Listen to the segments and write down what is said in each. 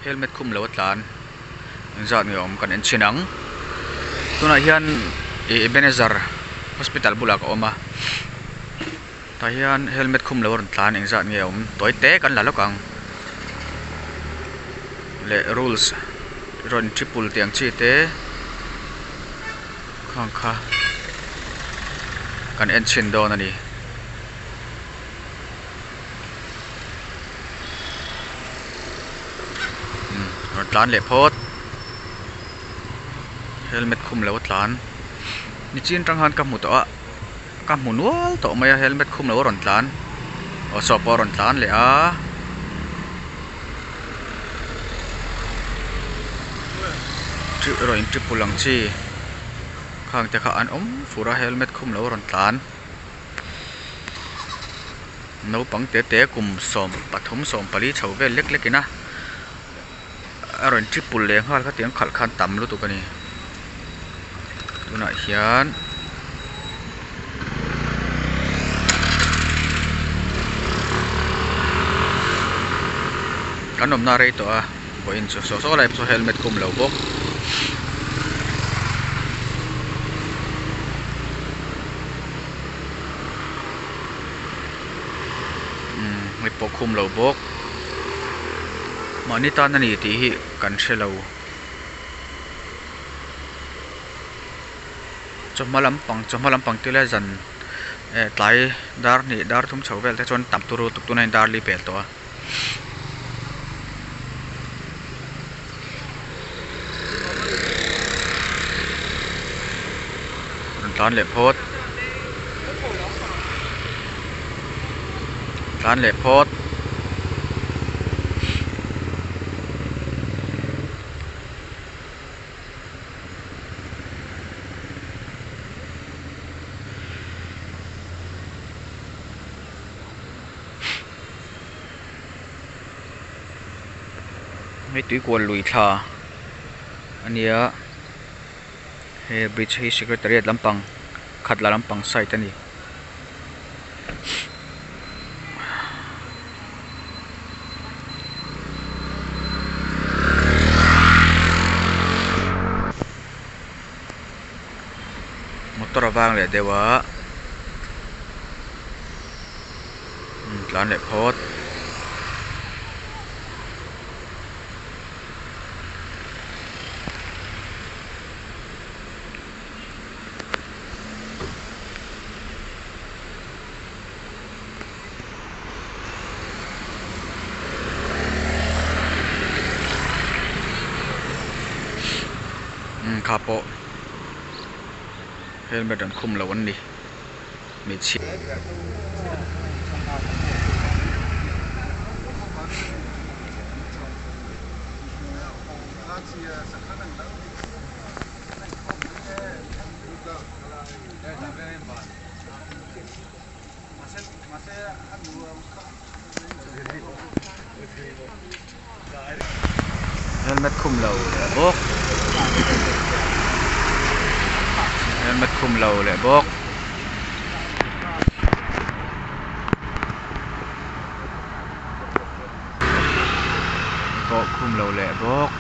Helmet khum lo a tlan engzat nge awm kan en chhin ang tunah hian ih Ebenezer hospital bulah ka awm a tah hian helmet khum lo a rawn tlan engzat nge awm tawi te kan la lawk ang leh rules rawn triple tih ang chi te khang kha kan en chhin dawn a ni. Rawn tlan leh phawt helmet khum lo a tlan nichin atang khan ka hmu tawh a ka hmu nual tawh mai a helmet khum lo a rawn tlan aw saw pawh a rawn tlan leh a rawn in triple ang chi khang te kha an awm fur a helmet khum lo a rawn tlan. Naupang te te kum 13 14 chho vel lek lek in a a rawn triple leh nghal kha tiang khalh khan tam lutuk a ni tunah hian kan awmna a rei tawh a vawiin chu saw saw lai pawh saw helmet khum lo bawk. Umm hei pawh khum lo bawk mahni tan a ni tih hi kan hre lo chawhma lampang chawhma lampang te leh zan eh tlai dar hnih dar thum chho vel te chuan tam turu tuk tuna in dar li pel tawh a. Rawn tlan leh phawt tlan leh phawt. Hei tuikual lui thla a nia he bridge hi secretariat lampang khatla lampang side a ni. Motor a vang leh deuh a. Tlan leh phawt. Kha pawh helmet an khum lo an ni. Hmeichhia. Helmet khum lo leh bawk helmet khum lo leh bawk. Pawh khum lo leh bawk.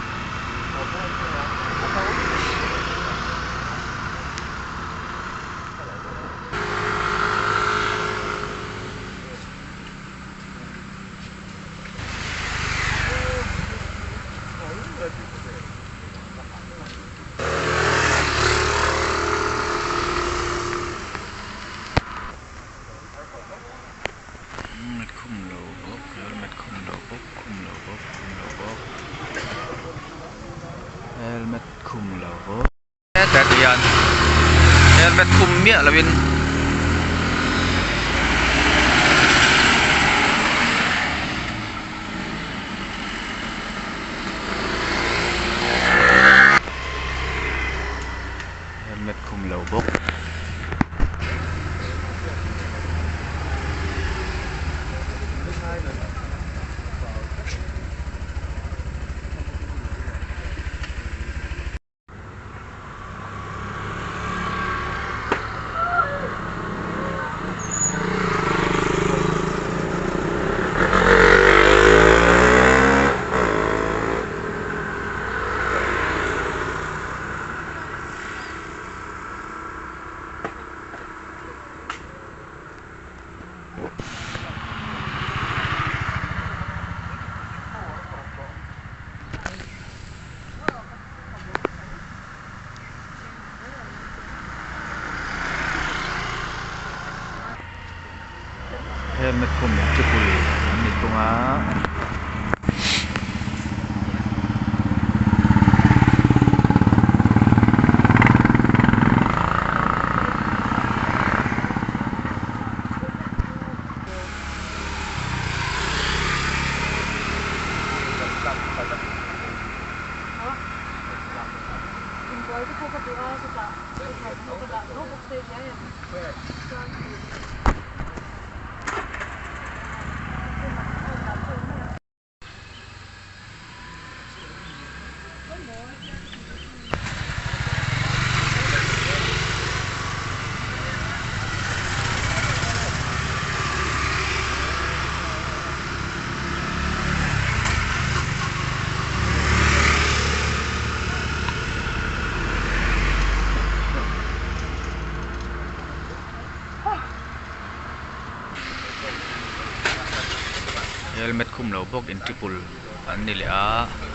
Helmet khum lo bawk helmet khum lo bawk khum lo bawk khum lo bawk helmet khum lo bawk. Hetah hian helmet khum miah lovin helmet khum lo bawk. Helmet khum in triple an ni thung a. Helmet khum lo bawk in triple an ni leh a.